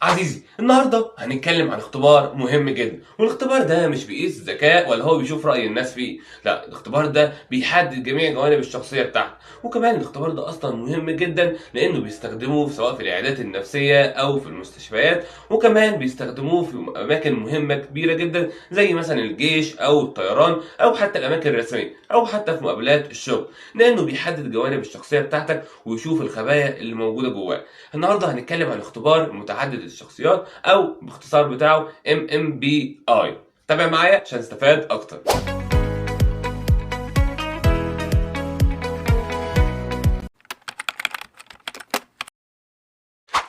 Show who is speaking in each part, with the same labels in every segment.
Speaker 1: عزيزي، النهارده هنتكلم عن اختبار مهم جدا، والاختبار ده مش بيقيس الذكاء ولا هو بيشوف رأي الناس فيه، لا، الاختبار ده بيحدد جميع جوانب الشخصية بتاعته. وكمان الاختبار ده اصلا مهم جدا لانه بيستخدموه سواء في العيادات النفسية او في المستشفيات، وكمان بيستخدموه في اماكن مهمة كبيرة جدا زي مثلا الجيش او الطيران او حتى الاماكن الرسمية او حتى في مقابلات الشغل، لانه بيحدد جوانب الشخصية بتاعتك ويشوف الخبايا اللي موجودة جواك. النهارده هنتكلم عن اختبار متعدد الشخصيات او باختصار بتاعه MMPI. تابع معايا عشان تستفاد اكتر.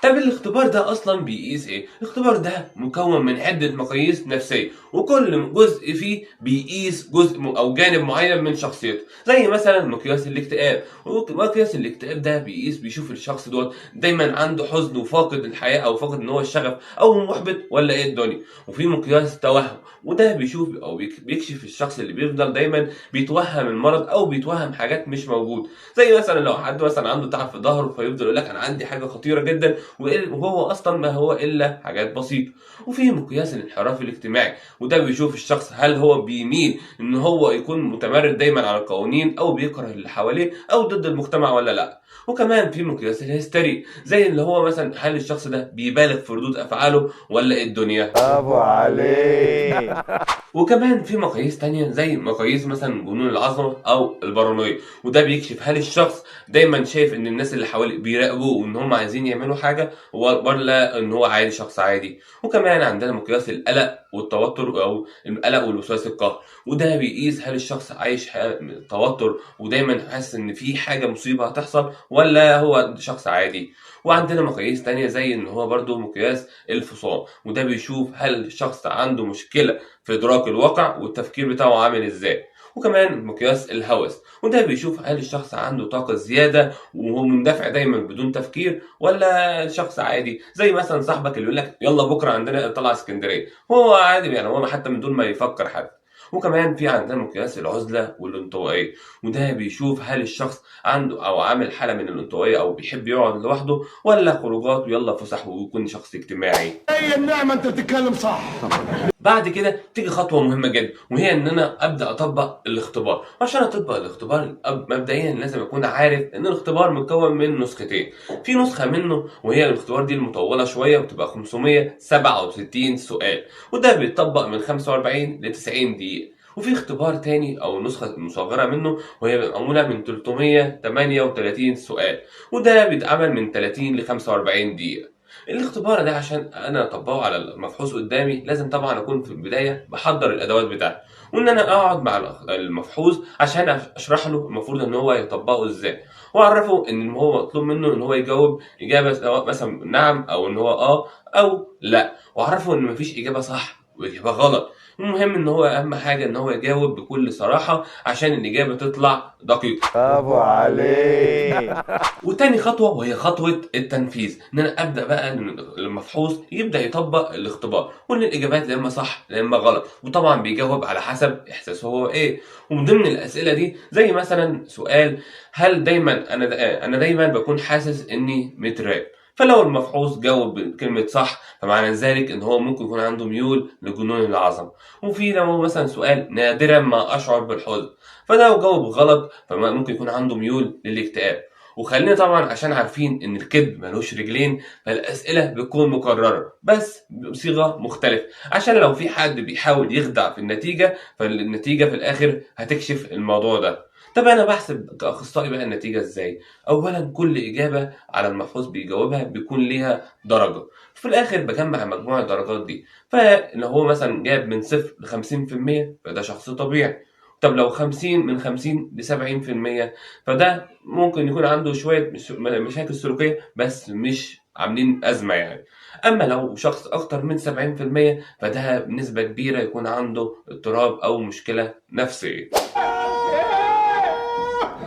Speaker 1: طب الاختبار ده اصلا بيقيس ايه؟ الاختبار ده مكون من عدة مقاييس نفسية، وكل جزء فيه بيقيس جزء او جانب معين من شخصيته، زي مثلا مقياس الاكتئاب. ومقياس الاكتئاب ده بيقيس، بيشوف الشخص دوت دايما عنده حزن وفاقد الحياة او فاقد ان هو الشغف او محبط ولا ايه الدنيا. وفي مقياس التوهم، وده بيشوف او بيكشف الشخص اللي بيفضل دايما بيتوهم المرض او بيتوهم حاجات مش موجود، زي مثلا لو حد مثلا عنده تعب في ظهره فيفضل يقول لك انا عندي حاجة خطيرة جدا، وهو اصلا ما هو الا حاجات بسيطة. وفي مقياس الانحراف الاجتماعي، وده بيشوف الشخص هل هو بيميل ان هو يكون متمرد دايما على القوانين او بيكره اللي حواليه او ضد المجتمع ولا لا. وكمان في مقياس الهستيري، زي اللي هو مثلا هل الشخص ده بيبالغ في ردود افعاله ولا ايه الدنيا.
Speaker 2: ابو علي.
Speaker 1: وكمان في مقاييس تانية زي مقاييس مثلا جنون العظمة او البارانويا، وده بيكشف هل الشخص دايما شايف ان الناس اللي حواليه بيراقبوه وان هم عايزين يعملوا حاجة ولا ان هو عادي شخص عادي. وكمان عندنا مقياس القلق والتوتر او القلق والوسواس القهري، وده بيقيس هل الشخص عايش توتر ودايما حاسس ان في حاجة مصيبة هتحصل ولا هو شخص عادي. وعندنا مقاييس تانية زي ان هو برضو مقياس الفصام، وده بيشوف هل الشخص عنده مشكلة في ادراك الواقع والتفكير بتاعه عامل ازاي. وكمان مقياس الهوس، وده بيشوف هل الشخص عنده طاقة زيادة وهو مندفع دايما بدون تفكير ولا شخص عادي، زي مثلا صاحبك اللي يقول لك يلا بكرة عندنا طلع اسكندرية، هو عادي يعني هو حتى من دون ما يفكر حد. وكمان في عندنا مقياس العزلة والانطوائية، وده بيشوف هل الشخص عنده أو عامل حالة من الانطوائية أو بيحب يقعد لوحده ولا خروجات ويلا فسح ويكون شخص اجتماعي.
Speaker 2: اي النعمة، انت بتتكلم صح.
Speaker 1: بعد كده تيجي خطوة مهمة جدا، وهي ان انا ابدا اطبق الاختبار. وعشان اطبق الاختبار مبدئيا لازم اكون عارف ان الاختبار مكون من نسختين. في نسخة منه وهي الاختبار دي المطولة شوية وبتبقى 567 سؤال، وده بيتطبق من 45 ل 90 دقيقة. وفي اختبار تاني او نسخة مصغرة منه وهي معمولة من 338 سؤال، وده بيتعمل من 30 ل 45 دقيقة. الاختبار ده عشان انا اطبقه على المفحوص قدامي لازم طبعا اكون في البداية بحضر الادوات بتاعتي، وان انا اقعد مع المفحوص عشان اشرح له المفروض ان هو يطبقه ازاي، واعرفه ان هو مطلوب منه ان هو يجاوب اجابه سواء مثلا نعم او ان هو او لا، واعرفه ان مفيش اجابه صح واجابه غلط. المهم ان هو اهم حاجة ان هو يجاوب بكل صراحة عشان الاجابة تطلع دقيقة.
Speaker 2: ابو علي.
Speaker 1: وتاني خطوة وهي خطوة التنفيذ، ان انا ابدا بقى ان المفحوص يبدا يطبق الاختبار، وان الاجابات لا اما صح لا اما غلط، وطبعا بيجاوب على حسب احساسه هو ايه. ومن ضمن الاسئلة دي زي مثلا سؤال هل دايما انا دايما بكون حاسس اني متراقب، فلو المفحوص جاوب بكلمة صح فمعنى ذلك ان هو ممكن يكون عنده ميول لجنون العظمة. وفي لو مثلا سؤال نادرا ما اشعر بالحزن، فلو جاوب غلط فممكن يكون عنده ميول للاكتئاب. وخلينا طبعا عشان عارفين ان الكذب ملوش رجلين، فالاسئله بتكون مكررة بس بصيغة مختلفة، عشان لو في حد بيحاول يخدع في النتيجة فالنتيجه في الاخر هتكشف الموضوع ده. طب انا بحسب كاخصائي بقى النتيجة ازاي؟ اولا كل اجابه على المفحوص بيجاوبها بيكون ليها درجه، في الاخر بجمع مجموع الدرجات دي. فلو هو مثلا جاب من 0 ل 50% فده شخص طبيعي. طب لو 50 من 50 ل 70% فده ممكن يكون عنده شوية مشاكل سلوكية بس مش عاملين ازمة يعني. اما لو شخص اكتر من 70% فده بنسبة كبيرة يكون عنده اضطراب او مشكلة نفسية.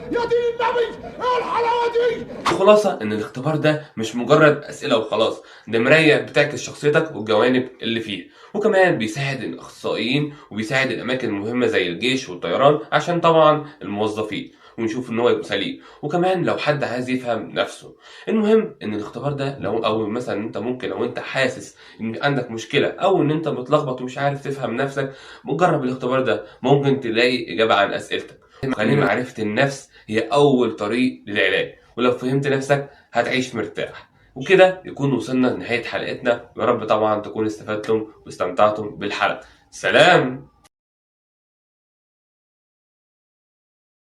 Speaker 2: يا دين النبي، ايه الحلاوة دي؟
Speaker 1: الخلاصة ان الاختبار ده مش مجرد اسئلة وخلاص، ده مراية بتعكس شخصيتك والجوانب اللي فيها، وكمان بيساعد الاخصائيين وبيساعد الاماكن المهمة زي الجيش والطيران عشان طبعا الموظفين. ونشوف ان هو يبقى سليم، وكمان لو حد عايز يفهم نفسه. المهم ان الاختبار ده لو او مثلا انت ممكن لو انت حاسس ان عندك مشكلة او ان انت متلخبط ومش عارف تفهم نفسك، جرب الاختبار ده، ممكن تلاقي اجابه عن اسئلتك. خلي معرفة النفس هي اول طريق للعلاج، ولو فهمت نفسك هتعيش مرتاح. وكده يكون وصلنا لنهاية حلقتنا، يا رب طبعا تكونوا استفدتم واستمتعتم بالحلقة. سلام.